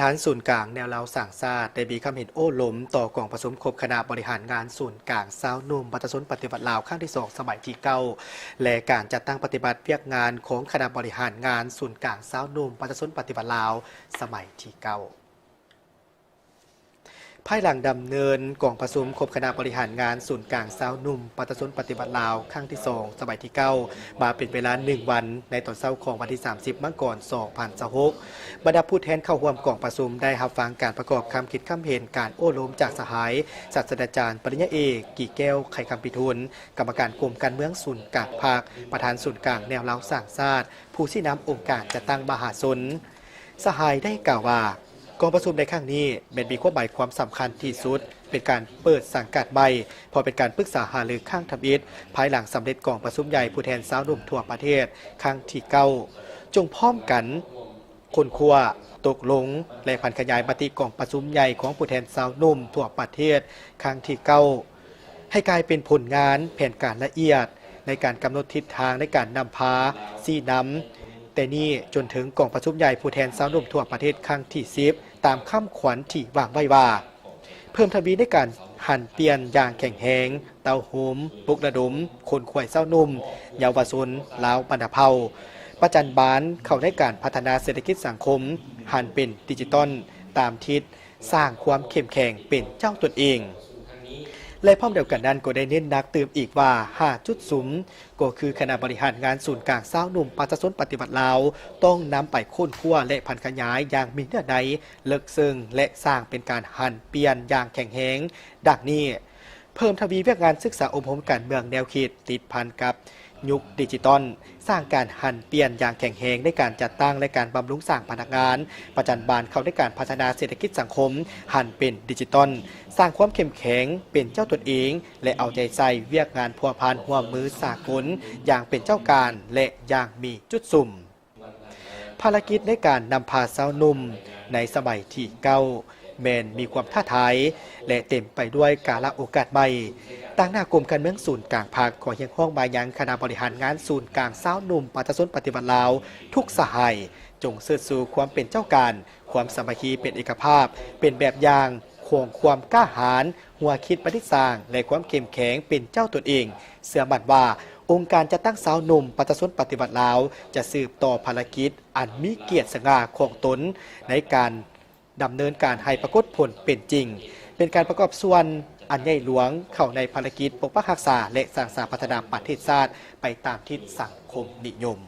ປະທານສູນກາງແນວລາວສ້າງຊາດ ໄດ້ມີຄຳເຫັນໂອ້ລົມຕໍ່ກອງປະຊຸມຄົບຄະນະບໍລິຫານງານສູນກາງຊາວໜຸ່ມປະຊາຊົນປະຕິວັດລາວ ຄັ້ງທີສອງ ສະໄໝທີເກົ້າ ແລະ ການຈັດຕັ້ງປະຕິບັດວຽກງານຂອງຄະນະບໍລິຫານງານສູນກາງຊາວໜຸ່ມປະຊາຊົນປະຕິວັດລາວ ສະໄໝທີເກົ້າ. ພາຍຫຼັງດຳເນີນກອງປະຊຸມຄົບຄະນະບໍລິຫານງານສູນກາງຊາວໜຸ່ມປະຊາຊົນປະຕິວັດລາວ ຄັ້ງທີສອງ ສະໄໝທີເກົ້າ ມາເປັນເວລາໜຶ່ງວັນ ໃນຕອນເຊົ້າຂອງວັນທີສາມສິບ ມັງກອນ ສອງພັນຊາວຫົກ ບັນດາຜູ້ແທນເຂົ້າຮ່ວມກອງປະຊຸມໄດ້ຮັບຟັງການປະກອບຄຳຄິດຄຳເຫັນ ການໂອ້ລົມຈາກສະຫາຍ ສາດສະດາຈານ ປະລິນຍາເອກ ກີແກ້ວ ໄຂຄຳພິທູນ ກຳມະການກົມການເມືອງສູນກາງພັກ, ປະທານສູນກາງແນວລາວສ້າງຊາດ, ຜູ້ຊີ້ນຳອົງການຈັດຕັ້ງມະຫາຊົນ. ສະຫາຍໄດ້ກ່າວວ່າ ກອງປະຊຸມໃນຄັ້ງນີ້ແມ່ນມີຄວາມໝາຍຄວາມສຳຄັນທີ່ສຸດ, ເປັນການເປີດສັງກັດໃໝ່, ເພາະເປັນການປຶກສາຫາລືຄັ້ງທຳອິດ ພາຍຫຼັງສຳເລັດກອງປະຊຸມໃຫຍ່ຜູ້ແທນຊາວໜຸ່ມທົ່ວປະເທດຄັ້ງທີເກົ້າ ຈົ່ງພ້ອມກັນຄົ້ນຄວ້າ, ຕົກລົງ ແລະ ຜັນຂະຫຍາຍມະຕິກອງປະຊຸມໃຫຍ່ຂອງຜູ້ແທນຊາວໜຸ່ມທົ່ວປະເທດຄັ້ງທີເກົ້າ ໃຫ້ກາຍເປັນຜົນງານແຜນການລະອຽດ ໃນການກຳນົດທິດທາງໃນການນຳພາຊີ້ນຳ ແຕ່ນີ້ຈົນເຖິງກອງປະຊຸມໃຫຍ່ຜູ້ແທນຊາວໜຸ່ມທົ່ວປະເທດຄັ້ງທີສິບ ຕາມຄຳຂວັນທີ່ວາງໄວ້ວ່າ ເພີ່ມທະວີໃນການຫັນປ່ຽນຢ່າງແຂງແຮງ, ເຕົ້າໂຮມ, ປຸກລະດົມ, ຂົນຂວາຍຊາວໜຸ່ມ, ເຍົາວະຊົນ, ລາວບັນດາເຜົ່າ, ປະຈັນບານເຂົ້າໃນການພັດທະນາເສດຖະກິດສັງຄົມ, ຫັນເປັນດິຈິຕອນຕາມທິດ ສ້າງຄວາມເຂັ້ມແຂງເປັນເຈົ້າຕົນເອງ ແລະ ພ້ອມດຽວກັນນັ້ນກໍໄດ້ເນັ້ນໜັກຕື່ມອີກວ່າ ຫ້າຈຸດສຸມ ກໍຄືຄະນະບໍລິຫານງານສູນກາງຊາວໜຸ່ມປະຊາຊົນປະຕິວັດລາວ ຕ້ອງນຳໄປຄົ້ນຄວ້າ ແລະ ຜັນຂະຫຍາຍຢ່າງມີເນື້ອໃນເລິກເຊິ່ງ ແລະ ສ້າງເປັນການຫັນປ່ຽນຢ່າງແຂງແຮງ ດັ່ງນີ້: ເພີ່ມທະວີວຽກງານສຶກສາອົບຮົມການເມືອງແນວຄິດ ຕິດພັນກັບຍຸກດິຈິຕອນ, ສ້າງການຫັນປ່ຽນຢ່າງແຂງແຮງໃນການຈັດຕັ້ງ ແລະ ການບຳລຸງສ້າງພະນັກງານ, ປະຈັນບານເຂົ້າໃນການພັດທະນາເສດຖະກິດສັງຄົມ ຫັນເປັນດິຈິຕອນ, ສ້າງຄວາມເຂັ້ມແຂງເປັນເຈົ້າຕົນເອງ ແລະ ເອົາໃຈໃສ່ວຽກງານພົວພັນຮ່ວມມືສາກົນຢ່າງເປັນເຈົ້າການ ແລະ ຢ່າງມີຈຸດສຸມ. ພາລະກິດໃນການນຳພາຊາວໜຸ່ມໃນສະໄໝທີເກົ້າ ແມ່ນມີຄວາມທ້າທາຍ ແລະ ເຕັມໄປດ້ວຍກາລະໂອກາດໃໝ່. ຕາງໜ້າກົມການເມືອງສູນກາງພັກ ຂໍຮຽກຮ້ອງມາຍັງຄະນະບໍລິຫານງານສູນກາງຊາວໜຸ່ມປະຊາຊົນປະຕິວັດລາວທຸກສະຫາຍ ຈົ່ງເຊີດຊູຄວາມເປັນເຈົ້າການ, ຄວາມສາມັກຄີເປັນເອກະພາບ ເປັນແບບຢ່າງຂອງຄວາມກ້າຫານ, ຫົວຄິດປະດິດສ້າງ ແລະ ຄວາມເຂັ້ມແຂງເປັນເຈົ້າຕົນເອງ. ເຊື່ອໝັ້ນວ່າ ອົງການຈັດຕັ້ງຊາວໜຸ່ມປະຊາຊົນປະຕິວັດລາວ ຈະສືບຕໍ່ພາລະກິດອັນມີກຽດສະຫງ່າຂອງຕົນ ໃນການດຳເນີນການໃຫ້ປາກົດຜົນເປັນຈິງ, ເປັນການປະກອບສ່ວນອັນໃຫຍ່ຫຼວງເຂົ້າໃນພາລະກິດປົກປັກຮັກສາ ແລະ ສ້າງສາພັດທະນາປະເທດຊາດໄປຕາມທິດສັງຄົມນິຍົມ.